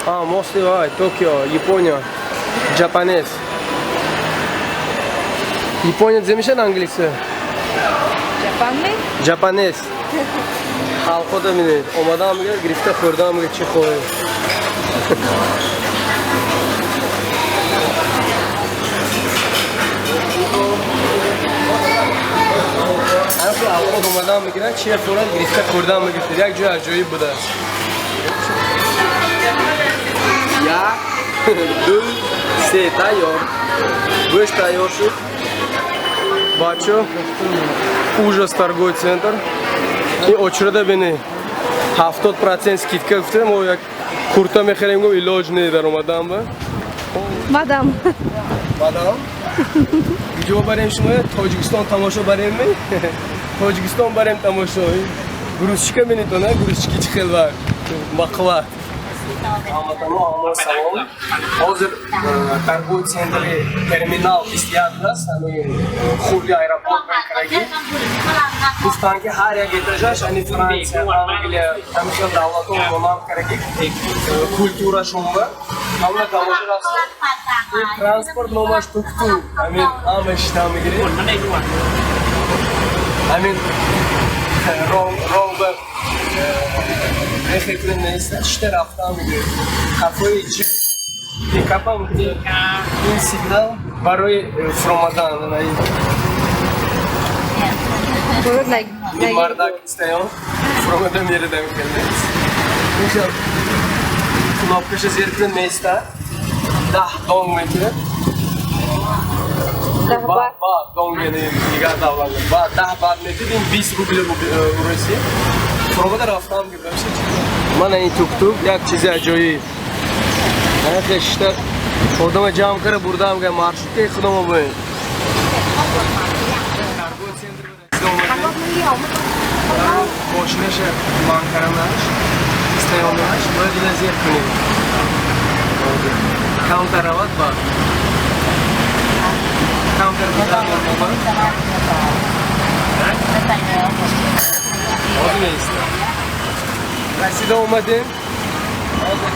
А, mostly вай, Токио, Япония, Japanese. Япония демешад англиси? Japan ми? Japanese. Халқода бинед, омадаам мегӯяд, гирифта хӯрдаам мегӯяд, чӣ хоҳед. Ҳамки авлод омадаам мегирад, чи хӯрад, гирифта хӯрдаам мегирифт. Як ҷои аҷоиб будааст. Як, ду, се, тайёр. Гӯшт тайёр шуд. Бачо, ужас торговый центр. Ин очурада бинед. 70% скидка гуфтем, мо як курта мехарем, гуфт илоҷ не дар омадан ба. Мадам. Мадам? Куҷо барем шумо? Тоҷикистон тамошо барем ми? Тоҷикистон барем тамошо. Грузчика бинед, на грузчики чӣ хел ва мақват. Ҳамватанҳо, ҳама салом. Ҳозир торговый центри терминал 21 аст, ҳамин хурди аэропорт Байқарагӣ. Гуфтанд ки ҳар як этажаш ани Франсия, Англия, ҳамин хел давлатҳо монанд карагӣ культурашон ба ҳамна тамошо рафтем. Ин транспорт номаш тук-тук. Ҳамин ҳама шита мегирем. Ҳамин роҳ ба мехекунем неста, шита рафтан мегирем. Кафои ҷи пикапам ин сигнал барои фуромадан. Ин мардак истаён фуромада мерадам хеле. Иншо кнопкаша зер кунем места. 10 донг метирад. Ба донг яъне дигар давлат. Ба 10 баъд метирад, ин 20 рубли Русия. Фуромада рафтан гирдам. Мана ин тук-тук як чизи аҷоиб. Ана шишта одама ҷамъ кара бурдаам га маршруткаи худомо боем. Мошинаша манкаранаш, истаёнаш, бояд ина зер кунем. Камтар равад ба. Камтар будан нормал. Ҳозир меистам. Расида омадем. Ҳозир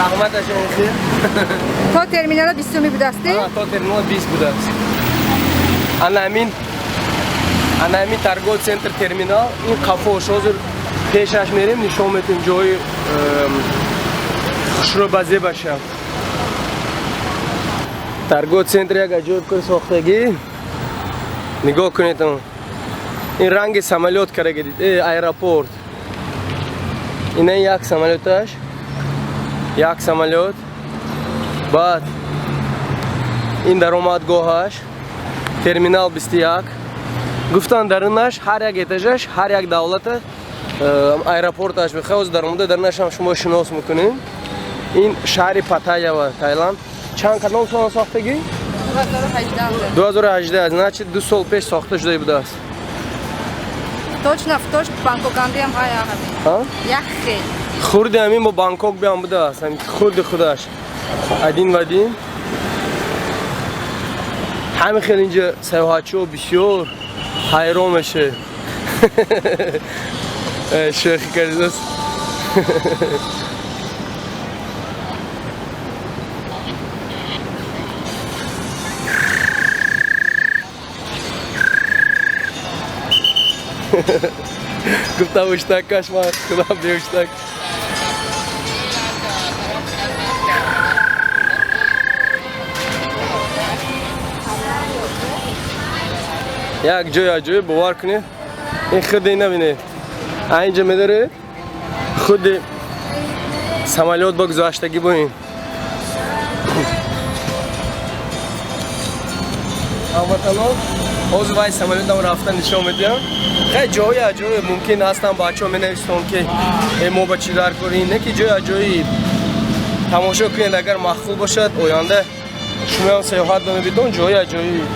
раҳмат ашонхи. То терминала 20 суми будасти? То терминала 20 будааст. Ана ҳамин ана ҳамин торговый центр терминал ин қафош ҳозир пешаш мерем, нишон метем ҷои хушрӯ ба зебаша. Торговый центр як аҷоиб кор сохтагӣ. Нигоҳ кунед, ин ранги самолёт карага дид, аэропорт. Ина як самолёташ, як самолёт. Баъд ин даромадгоҳаш терминал 21. Гуфтанд дарунаш ҳар як этажаш ҳар як давлата аэропорташ бихоҳ даромада дарунашам шумо шинос мекунем. Ин шаҳри Паттайя, Таиланд. Чанд кадом сол сохтагӣ? 2018. 2018, значит 2 сол пеш сохта шуда будааст. Точно в точно Бангкок ҳам ҳая ҳамин. Ҳа? Як хел. Хурди ҳамин бо Бангкок биам будааст, ҳамин хурди худаш. Один в один. Ҳамин хел инҷа сайёҳатчиҳо бисёр ҳайрон мешавед. Шӯхӣ кардааст. Гуфтам уштаккаш ман худам беуштак. Як ҷои аҷоиб, бовар кунед, ин худи набинед, инҷа медоред худи самолёт бо гузаштагӣ боин. Ҳамватанон, ҳозир вай самолётам рафта нишон медиҳам. Хеле ҷои аҷоиб мумкин ҳастам, бачаҳо менависанд ки мо ба чӣ дар корем, не ки ҷои аҷоиб тамошо кунед, агар маъқул бошад оянда шумоам сайёҳат мебидон. Ҷои аҷоиб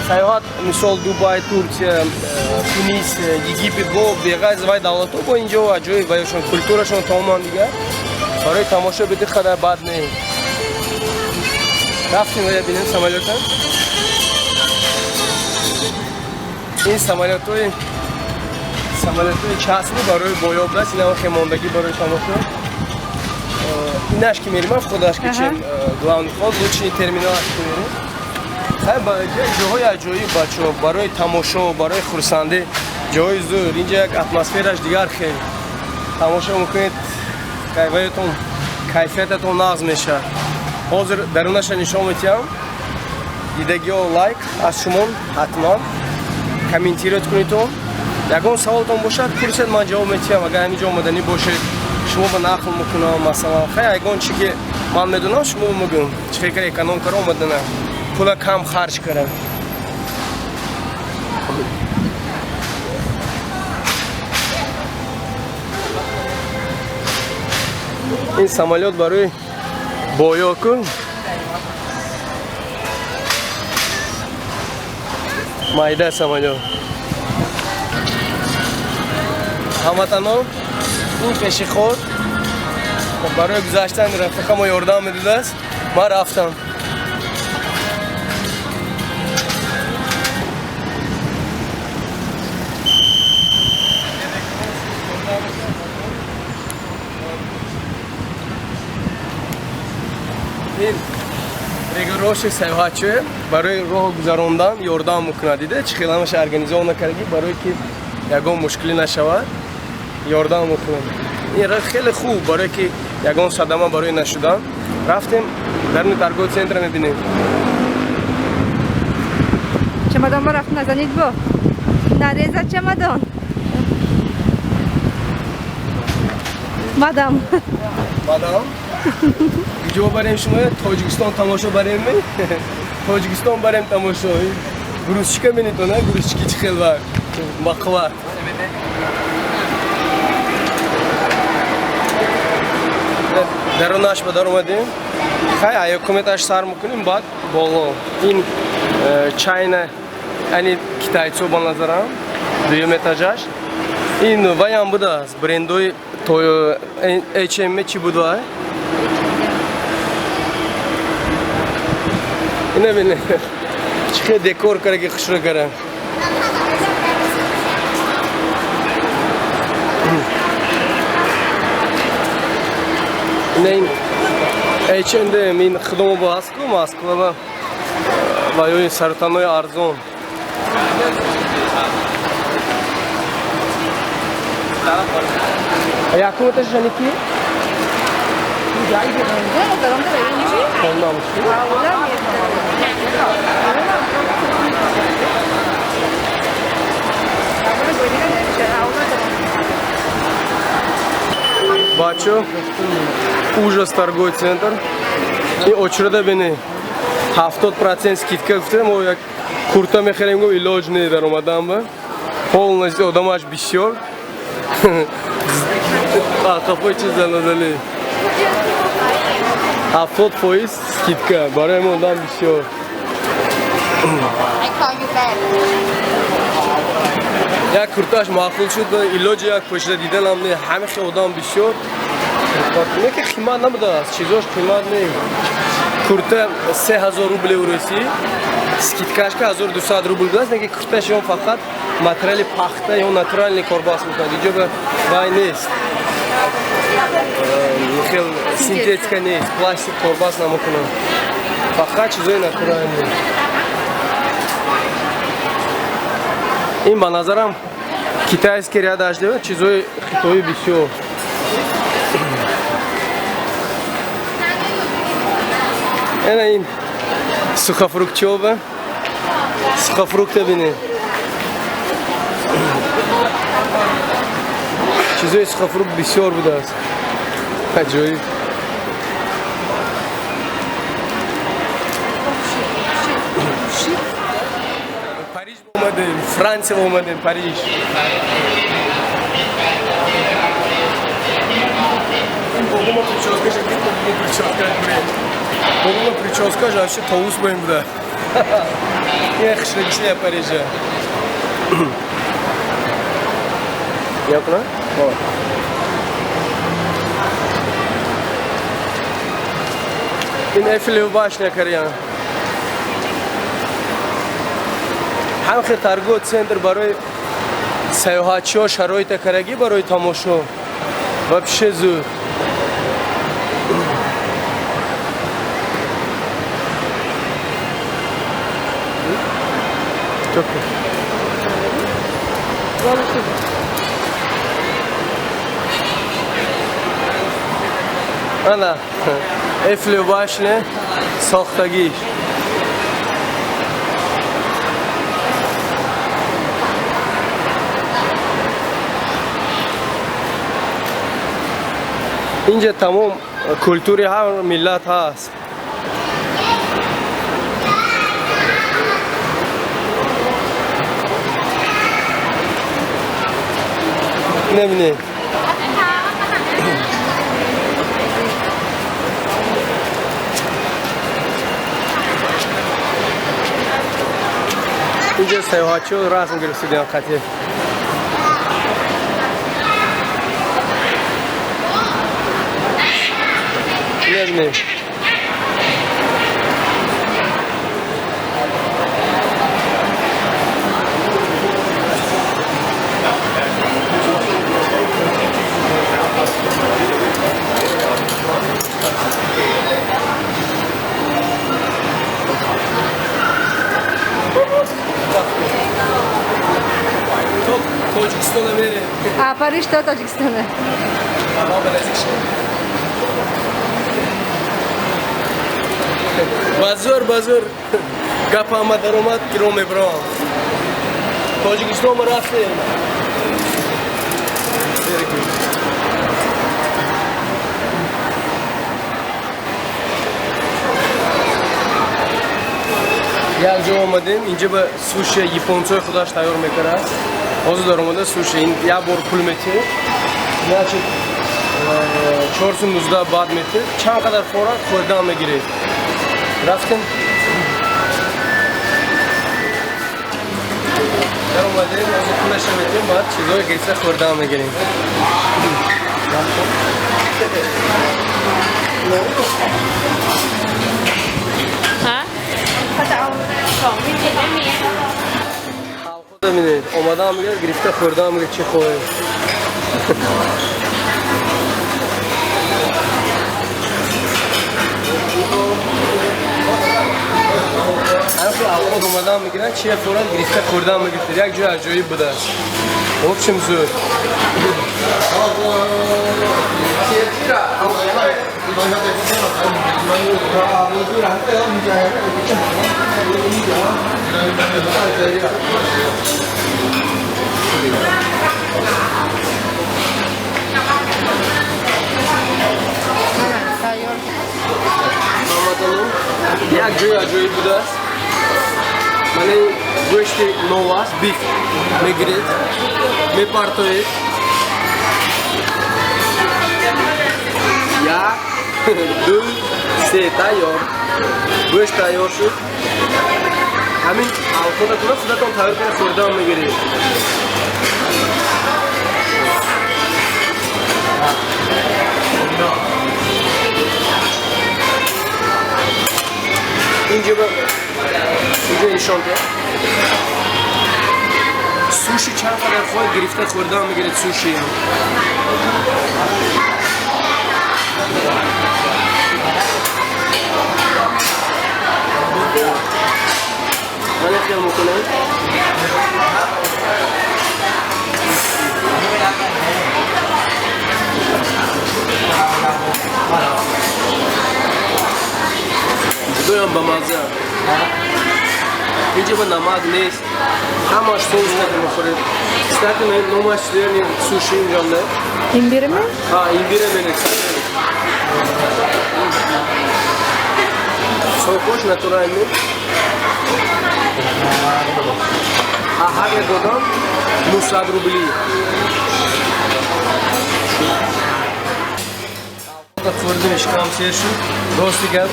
сайёҳат, мисол Дубай, Турсия, Тунис, Египет, бо беғайз вай давлатҳо бо инҷо аҷоиб вайшон культурашон тамоман дигар барои тамошо биди қадар бад не. Рафтем ва бинем самолёта. Ин самолётҳои частный барои боёб аст, инам хемондагӣ барои тамошо. Инаш ки мерим, худаш ки чем главный вход, лучший терминал ки мерим. Хай, ҷоҳои аҷоиб, бачаҳо, барои тамошо, барои хурсандӣ ҷоҳои зур. Инҷа як атмосфераш дигар хел. Тамошо мекунед, кайфиятон, кайфиятатон нағз мешавад. Ҳозир дарунаша нишон медиҳам. Дидагиҳо, лайк аз шумо, ҳатман комментировать кунедтон. Ягон саволтон бошад, пурсед, ман ҷавоб медиҳам. Агар ҳамин ҷо омаданӣ бошед, шумо ба нақл мекунам, масалан. Хай, ягон чи ки ман медонам, шумо мегӯям. Чӣ хел кара эконом кара омадана, пула кам харҷ кара. Ин самолёт барои боё ку. Майда самолёт. Ҳамватано, ин пешеход барои гузаштан рафиқамо ёрдам медодааст. Ман рафтам. Ин регулировщик саёҳатчӣ барои роҳ гузарондан ёрдам мекунад. Дида, чӣ хел ҳамаша организовано кардаги, барое ки ягон мушкилӣ нашавад, ёрдам мекунад. Ин хеле хуб, барое ки ягон садама барои нашудан. Рафтем даруни торговый центра, мебинем. Чемодон ба рафт назанид, бо нареза чемодон. Мадам. Мадам, куҷо барем шумо? Тоҷикистон тамошо барем? Тоҷикистон барем тамошо. Грузчика менитон, грузчики чӣ хел ва бақувват. Дарунаш ба дар омадем. Хай, якум этаж сар мекунем, баъд боло. Ин чайна, яъне китайцо, ба назарам, дуюм этажаш. Ин ваям будааст, брендои H&M чӣ буд вай? Ина бинед, чӣ хел декор кардаги, хушрӯ кара. Ина ин H&M, ин худомо бо ҳаст ку Москвава ва ё сарутанои арзон. Якум этаж ки? Хонам. Бачо, ужас, торговый центр. И очереда бини. 70% скидка гуфтем, мо як курта мехарем, гум илоҷ не дар омадан ба. Полностью одамаш бисёр. Қафои чиз занадали. 70% скидка барои мо одам бисёр. I call you back. Як курташ маъқул шуд, илоҷи як пӯшида диданам не, ҳама хел одам бисёр. Не ки қимат набудааст, чизош қимат не. Курта 3000 рубли урусӣ, скидкашка 1200 рубл будааст, не ки курташ ён фақат материали пахта ё натуральный корбас мекунад. Иҷо ба вай нест. Хел синтетика нест, пластик корбас намекунад. Фақат чизои натуральный. Ин ба назарам китайский рядаш дева, чизои хитоӣ бисёр. Ена ин сухофруктчиова. Сухофрукта бинед. Чизои сухофрукт бисёр будааст. Аҷоиб. Париж омадем, Франсия омадем, Париж. Ин бобома прическа, ин бобома прическа, бобома прическа, вообще товус боим буда. Ин хушрагиши Парижа. Якуна? Ин Эйфелева башня кариян. Ҳамхе торговый центр барои сайёҳатчиҳо шароита карагӣ барои тамошо. Вообще зуд. Ана Эйфелева башня сохтагиш. Инҷа тамом культури ҳар миллат ҳаст. Набинед. Инҷа сайёҳатчиҳо расм гирифтидиан қатъи. Набинед. Тоҷикистона мерем. А Париж то Тоҷикистона. Базор, базор. Гап ҳама даромад, киро мебарам. Тоҷикистон ма рафтем. Як ҷо омадем, инҷа ба суши японцои худаш тайёр мекунад. Ҳозир даромада суши, ин як бор пул метиҳед. Значит, 419 баъд метиҳед. Чанд қадар форад хӯрдан мегиред. Рафтем. Даромадем, ҳозир пулаша метиҳем, баъд чизҳои гирифта хӯрдан мегирем. Бинед, омадаам мегирад, гирифта хӯрдаам мегирад, чӣ хоҳед. Ҳамхел авқот омадаам мегирад, чи хӯрад, гирифта хӯрдаам мегирад. Як ҷои аҷоиб будааст. В общем, зуд. Як ҷои аҷоиб будааст. Мана ин гӯшти нов аст, биф мегиред, мепартоед. Як, ду, се, тайёр. Гӯшт тайёр шуд. Ҳамин авқотатонро худатон тайёр карда хӯрдан мегиред. Инҷо нишон диҳ. Суши чанд қадар хоҳед гирифта хӯрдан мегиред суши. Ман хел мекунам. Ҷудоям ба мазза. Инҷа ба намак нест. Ҳамаш соус кати мехӯред. Кстати, номаш чизе суши инҷо не? Имбирме? Ҳа, имбире мене, кстати. Сокош натуральный. А ҳар як одам 900 рубли. Хӯрдем, шикам сер шуд. Рости гап,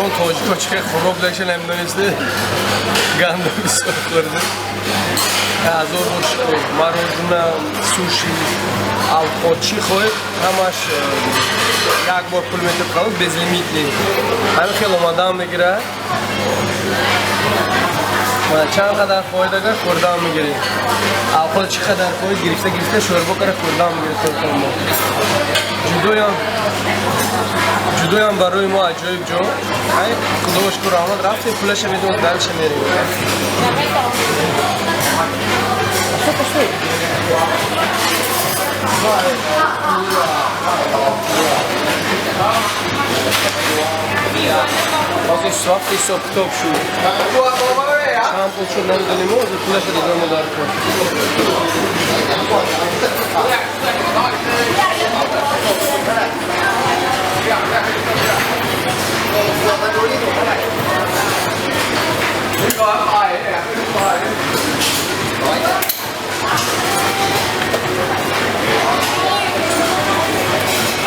он тоҷико чӣ хел хӯрок даша намедонисте. Гандум бисёр хӯрдем. Ҳазор бор шукр. Мороженое, суши, алкоголь, чӣ хоҳед, ҳамаш як бор пул метавад қалб, безлимитный. Ҳамин хел омадаам мегирад. Чанд қадар хоҳед, агар хӯрдаам мегиред. Алкоголь чӣ қадар хоҳед, гирифта гирифта шӯрбо кара хӯрдаам мегиред. Мо ҷудоям барои мо аҷоиб ҷо. Ай, худо шукр, раҳмат, рафтем, пулаша медем, дальше мерем. Ҳозир вақти ҳисоб китоб шуд. Чанд пул шуд, намедонем, ҳозир пулаша додам дар кор.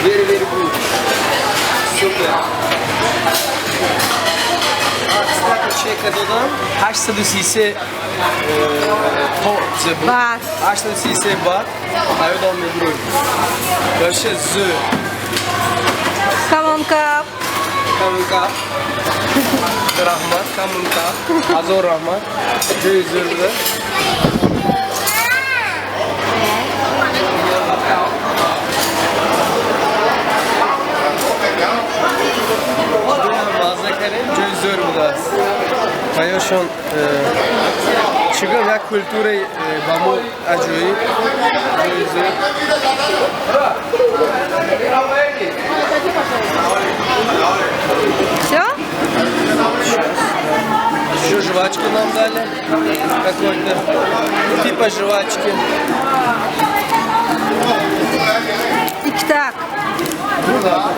Very, very good. Super. Кстати, чека додам. 833 бат. 833 бат. Аёдам мебурӯй. Вообще зӯр. ขอบคุณครับ. ขอบคุณครับ. Раҳмат, ขอบคุณครับ. Ҳазор раҳмат. Ҷои зӯр буда. Мазза кардем, ҷои зӯр будааст. Ва ёшон чӣ гӯям, як культураи ба мо аҷоиб, ҷои зӯр. Все? Еще жвачку нам дали. Какой-то типа жвачки. Тик-так. Ну да.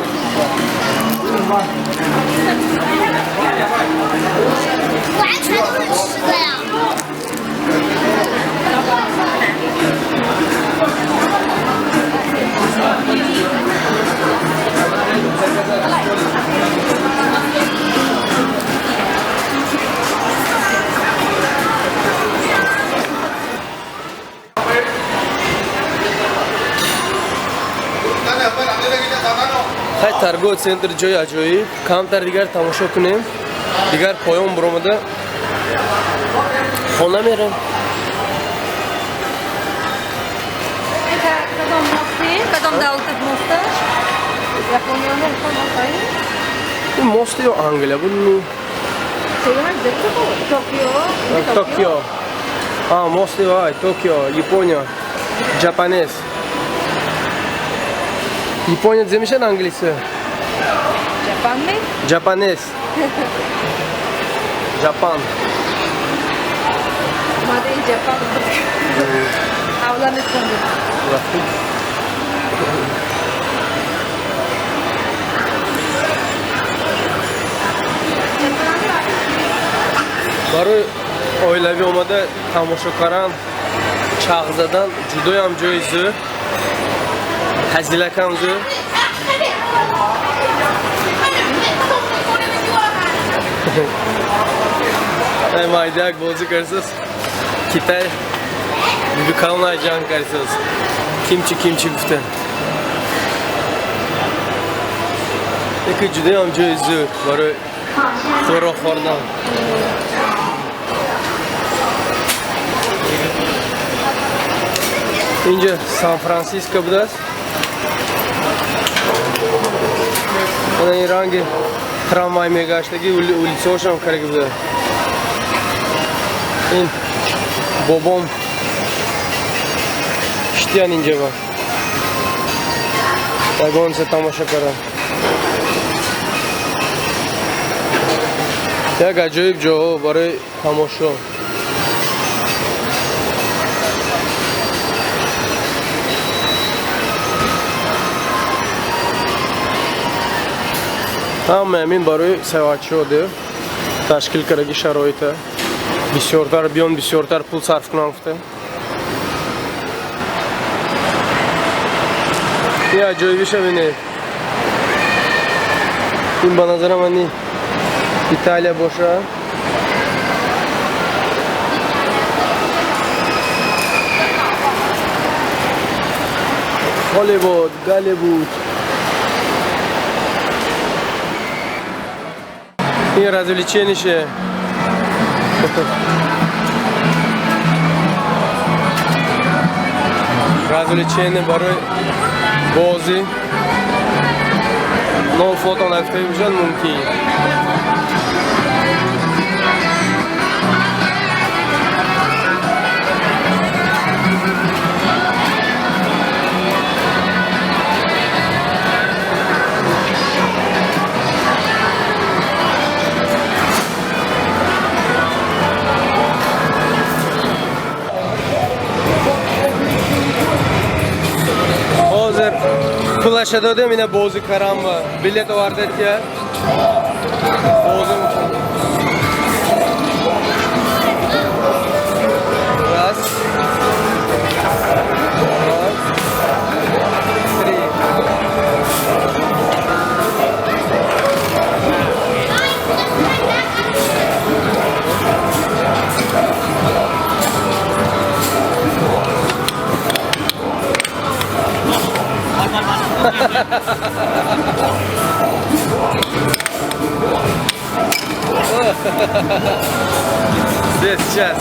完全都是吃的呀。 Хай, торговый центр ҷои аҷоиб. Камтар дигар тамошо кунем, дигар поён буромада хона мерем. Кадом мости? Кадом давлатат мосташ? Япония мостай? Ин мости ё Англия буд? Токио. Токио. А, мости вай, Токио, Япония. Japanese. Япония дзе мешавад англиси? Japan ми? Japanese. Japan. Made in Japan. Авла мекунем. Рафтем. Барои оилавӣ омада тамошо кардан, чағ задан ҷудоям ҷои зӯр, ҳазилакам зӯр. Ай, майдак бозӣ карсаз, Китай бибикалнай ҷанг карсаз, кимчи кимчи гуфта. Яке ҷудоям ҷои зӯр барои хӯрок хӯрдан. Инҷа Сан Франсиско будааст. Ана ин ранги трамвай мегаштагӣ, улицаҳошам кардаги буда. Ин бобом штиян инҷа ба. Ягонса тамошо кардам. Як аҷоиб ҷоҳо барои тамошо. Ҳама ҳамин барои саёҳатчиҳо де ташкил кардаги шароита. Бисёртар биён, бисёртар пул сарф кунам гуфта. Ин аҷоибиша бинед. Ин ба назарам ани Италия боша. Hollywood, Голливуд. Ин развлеченише. Развлечение барои бозӣ. Но фото нафтаи бошад мумкин. Ҳозир пулаша додем, ина бозӣ карам ва билет овардед ки бозӣ мекунем. Раз, два, три. Здесь сейчас.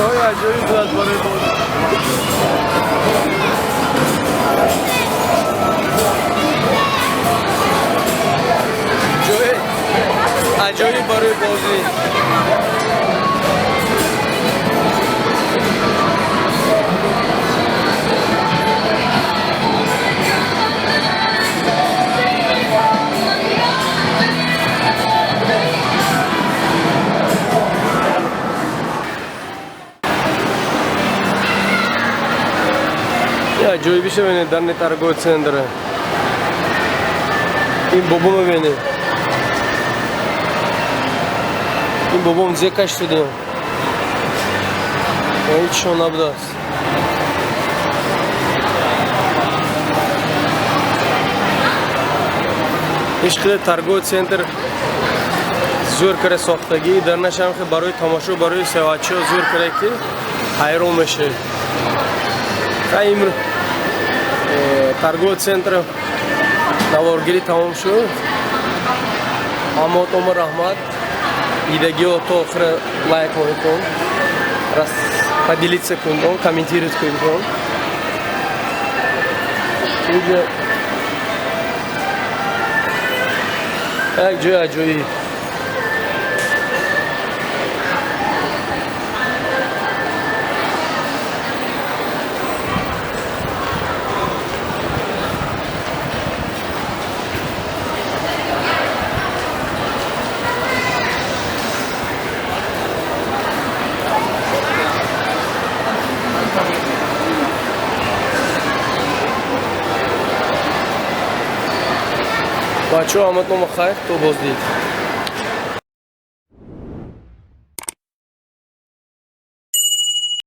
Ой, аҷоиб буд барои бозӣ. Ҷои аҷоиб барои бозӣ. Аҷоибиша бинед дар торговый центр. Ин бобома бинед. Ин бобом зекаш шудем. Ҳечшон набудааст. Ҳеч қадар торговый центр зӯр кара сохтагӣ, дар нашам ки барои тамошо, барои саёҳатчиҳо зӯр кара ки ҳайрон мешавед. Имр торговый центр наворгирӣ тамом шуд. Ҳамаотома раҳмат. Дидагиҳо то охира лайк кунед, рас поделиться кунед, комментировать кунед. Инҷа як ҷои аҷоиб. Бачаҳо, ҳаматон хайр, то боздид.